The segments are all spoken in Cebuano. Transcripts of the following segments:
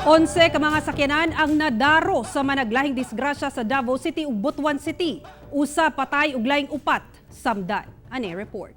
11 ka mga sakyanan ang nadaro sa managlahing disgrasya sa Davao City ug Butuan City. Usa patay ug laing upat samdan. Ani report.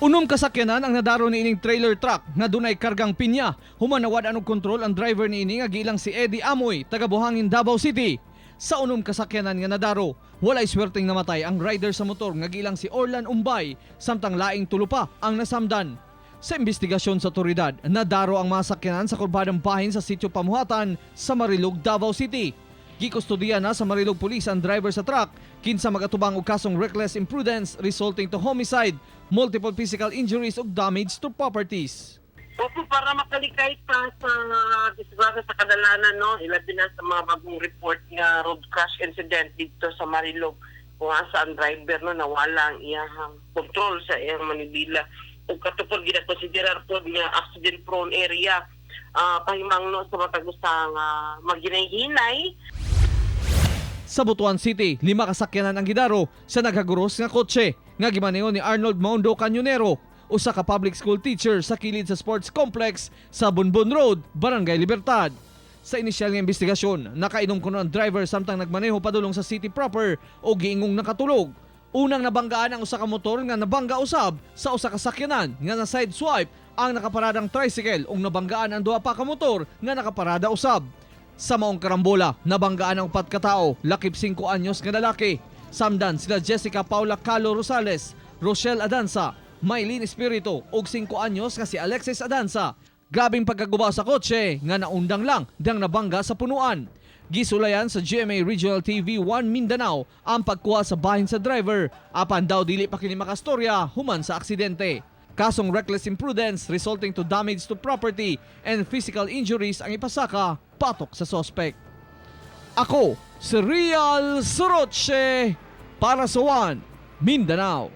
6 ka sakyanan ang nadaro niining trailer truck nga dunay kargang pinya. Human nawad-an og kontrol ang driver niini nga giilang si Eddie Amoy, taga Buhangin, Davao City. Sa 6 ka sakyanan nga nadaro, walay swerteng namatay ang rider sa motor nga giilang si Orlan Umbay, samtang laing tulo pa ang nasamdan. Sa investigasyon sa otoridad, nadaro ang mga sakyanan sa kurbadang bahin sa sitio Pamuhatan sa Marilog, Davao City. Gikustudiya na sa Marilog Police ang driver sa truck kinsa magatubang og kasong reckless imprudence resulting to homicide, multiple physical injuries ug damage to properties. Opo, para makalikay pa sa disgrasya sa kadalanan, no? Ilabi na sa mga bagong report nga road crash incident dito sa Marilog kung asa ang driver, no, nawala ang iyahang control sa iyang manibela. Ug kato pod ginakonsiderar pod nga accident prone area. Pahimangno sa matag usa nga maghinay-hinay. Sa Butuan City, lima ka sakyanan ang gidaro sa naghaguros nga kotse nga gimaneho ni Arnold Maundo Canyonero, usa ka public school teacher, sa kilid sa sports complex sa Bunbun Road, Barangay Libertad. Sa inisyal nga investigasyon, nakainom kuno ang driver samtang nagmaneho padulong sa city proper o giingong nakatulog. Unang nabanggaan ang usa ka motor nga nabangga usab sa usa ka sakyanan nga na side swipe ang nakaparadang tricycle ug nabanggaan ang duha pa ka motor nga nakaparada usab. Sa maong karambola, nabanggaan ang upat ka tao, lakip 5 anyos nga lalaki. Samdan sila Jessica Paula Calo Rosales, Rochelle Adanza, Mylene Espiritu ug 5 anyos nga si Alexis Adanza. Grabing pagkaguba sa kotse nga naundang lang dang nabangga sa punuan. Gisulayan sa GMA Regional TV 1 Mindanao ang pagkuha sa bahin sa driver apan daw dili pa kini makastorya human sa aksidente. Kasong reckless imprudence resulting to damage to property and physical injuries ang ipasaka patok sa suspect. Ako, si Real Soroche, para sa One Mindanao.